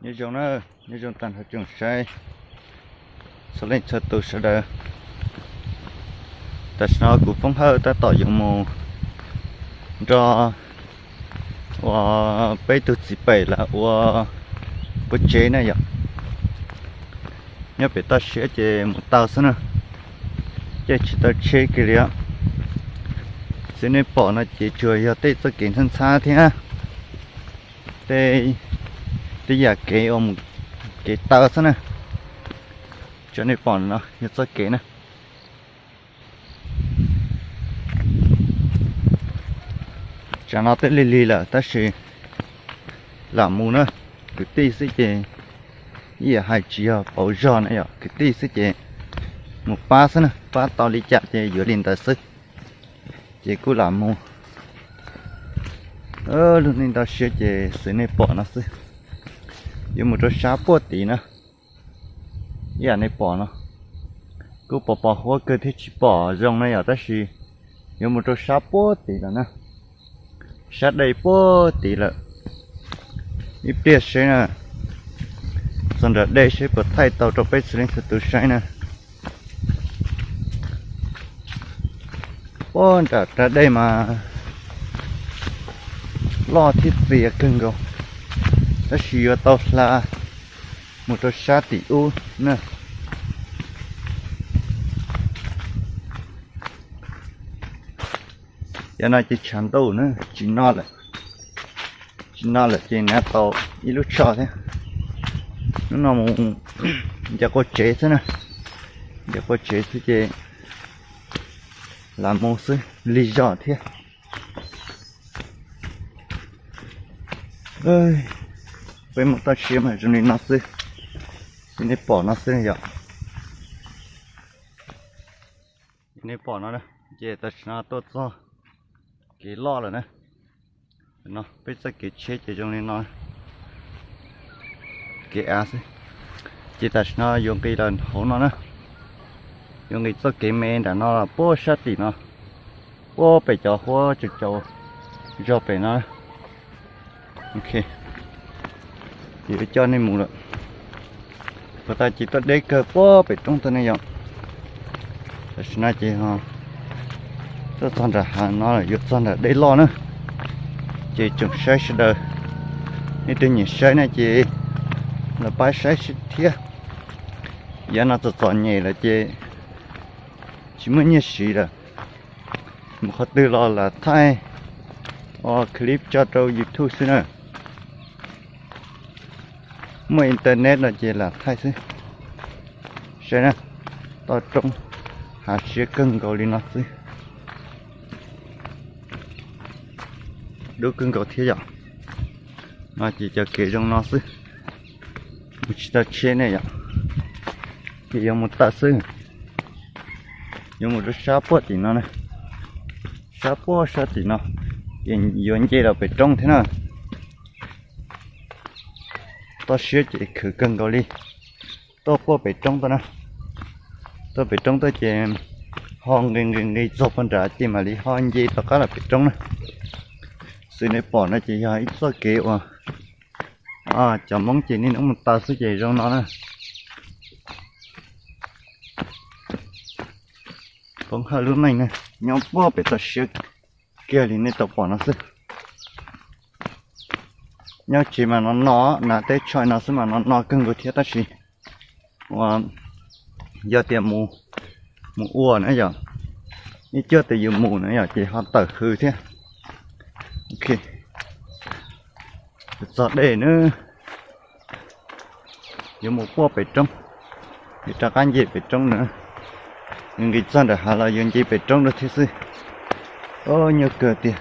Nyob zoo na, nyob zoo tag nrho tsoom saib txhua leej txhua tus sawv daws. Tam sim no kuv Foob Hawj tab tom yuav mus nrog uas peb tug txiv pem lawv ua, ua tsev na yom. Nyob pem toj siab ces mus tau xwb na, caij tsis tau tsheb kiag li. Xws nej pom no ces tsuas yog tej txoj kev ntxhab ntxhab thiab tej, tej yam kev uas mus kev taw xwb na. Cov nej pom no yog txoj kev na. Tsam no twb lig lig lawm tab sis lam mus na, kwv tij xwb ces ib yam hais tsis yog pauv zog na yom, kwv tij xwb ces mus pab xwb na, pab tau li cas ces yuav li ntawd xwb. Ces kuj lam mus, lub neej ntau siab ces xws nej pom no xwb. Yuav mus rau sab puag tid na, ib yam nej pom no, kuj pos pos huab kawg thiab tsis pom zoo na yom, tab sis yuav mus rau sab puag tid lawm na, sab dej puag tid lawm. Ib pliag seb na, txog nram dej seb puas thaij tau rau peb txhua leej txhua tus saib na. Puag nram dej mas loj thiab txias kawg nkaus, tab sis yuav tau hla mus rau sab tim ub na. Cov no ces tshav ntuj na, tsis noj lawm, tsis noj lawm ces hnav tau ib lub tsho thiab. Hnub no mus ncaws qua tsev xwb na, ncaws qua tsev xwb ces lam mus xwb, lig zog thiab. Peb mus toj siab mas zoo li no xwb, li nej pom no xwb yom. Nej pom no ces tam sim no tuaj txog kev loj lawm na. No peb txoj kev tsheb ces zoo li no, kev av xwb. Ces tam sim no yuav nqis los hauv no na, yuav nqis txoj kev me nram no los puag sab tim no, puag pem cov huab cau cau zog pem no. Ok, ces yuav coj nej mus lawm. Puag ta ces tuaj deb kawg puag pem roob tag ne yom. Tam sim no ces tuaj txog nram hav no yuav txog nram dej loj na. Ces tsoom saib sawv daws, nej tej nyiam saib na ces los pab saib thiab. Yav no txom txom nyem lawm ces tsis muaj nyiaj siv lawm. Mus qhov twg los lam thaij clip tso rau YouTube xwb na. Muaj internet no ces lam thaij xwb. Saib na, toj roob hav siab kawg nkaus li no xwb. Dub kawg nkaus thiab yom. No ces cov kev zoo no xwb, mus tsis tau tsheb ne yom. Ces yuav mus tawm xwb, yuav mus rau sab puag tim no na, sab puag sab tim no, ces yuav nce los pem roob thiab na. Toj siab ces khwv kawg nkaus li. Tuaj puag pem roob tuaj na, tuaj pem roob tuaj ces ho nqis nqis nqis txog puag nrad ces mam li ho nce rov qab los pem roob na. Xws nej pom no ces yog ib txoj kev uas cov Hmoob ces niaj hnub mus taw xwb ces zoo no na. Poob Hawj lub neej na, nyob puag pem toj siab kiag li nej tau pom no xwb. Nyob tsev mas no no, hnav tej tsho no xwb mas no no kawg nkaus thiab tab sis uas yog tias mus ua na yom, ib cuab tias yus mus na yom ces ho tawm hws thiab. Ok, txog dej na, yuav mus puag pem roob, yuav rov qab nce pem roob na. Nqis txog nram hav los yuav nce pem roob dua thiab xwb. Nyuaj kawg tiag.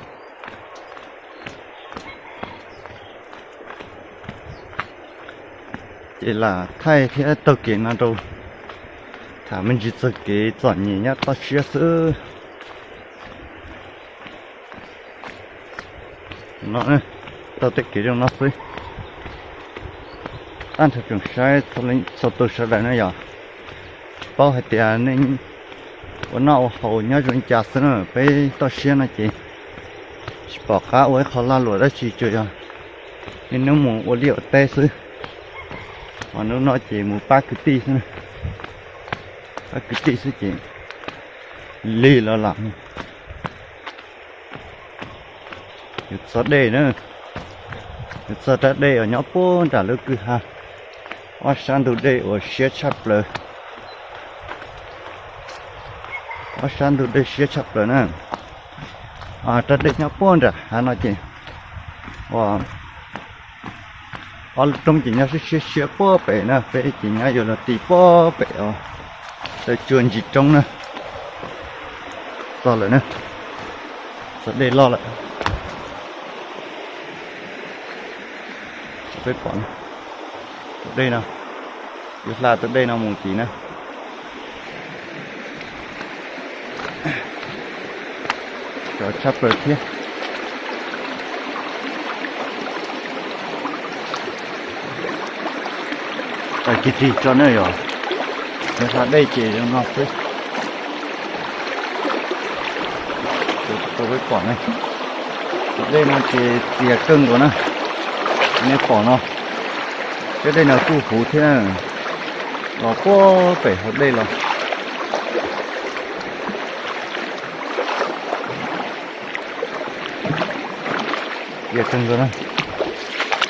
Ces lam thaij thiab taug kev no rau tham me ntsis txog kev txom nyem nyob toj siab xwb. No, taug tej kev zoo no xwb. Tag nrho tsoom saib txhua tus sawv daws na yom, tsis paub hais tias nej ua noj ua haus nyob zoo li cas xwb na. Peb toj siab no ces tsis pom qab ua ib qho lag luam dab tsi, tsuas yog niaj hnub mus ua liaj ua teb xwb. Hnub no ces mus pab kwv tij xwb, pab kwv tij xwb ces lig los lam. Yus txog dej na, yus txog rab dej uas nyob puag nram lub kwj ha, ob sab ntug dej uas siab tshaj plaws, ob sab ntug dej siab tshaj plaws na. Rab dej nyob puag nram hav no ces ua ob lub roob ces nyob siab siab siab puag pem na, peb ces nyob yuav luag ti puag pem os, taw tsua ntsis roob na. Txog lawm na, txog dej loj lawm. Peb pom tus dej no, yuav hla tus dej no mus tid na. Cov tshaj plaws thiab. Tawm kiag rig tso na yog, yuav hla dej ces zoo no xwb. Rau peb pom ne, dej no ces txias kawg nkaus na. Nej pom no, cov dej no kuj huv thiab, los puag pem hauv dej los. Txias kawg nkaus na,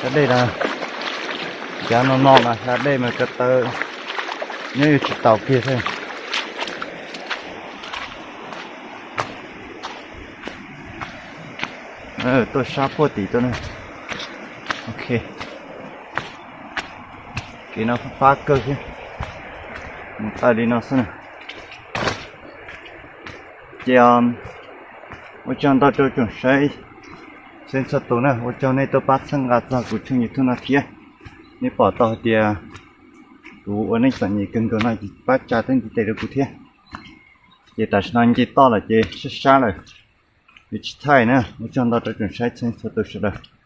cov dej no, yav no no mas hla dej mas ko taw nyob yuav tsis taus kiag thiab. Tuaj sab puag tim tuaj na. Ok, kev no fab kawg thiab, mus tawm li no xwb na. Ces ua tsaug ntau rau tsoom saib txhua tus na, ua tsaug nej tuaj pab txhawb nqa txog kuv tshooj YouTube no thiab. Nej pom tau hais tias kuv ua neej txom nyem kawg nkaus no ces pab tsa tau ntiv tes rau kuv thiab. Ces tam sim no nce toj lawm ces sab sab lawm, yuav tsis thaij na. Ua tsaug ntau rau tsoom saib txhua tus sawv daws.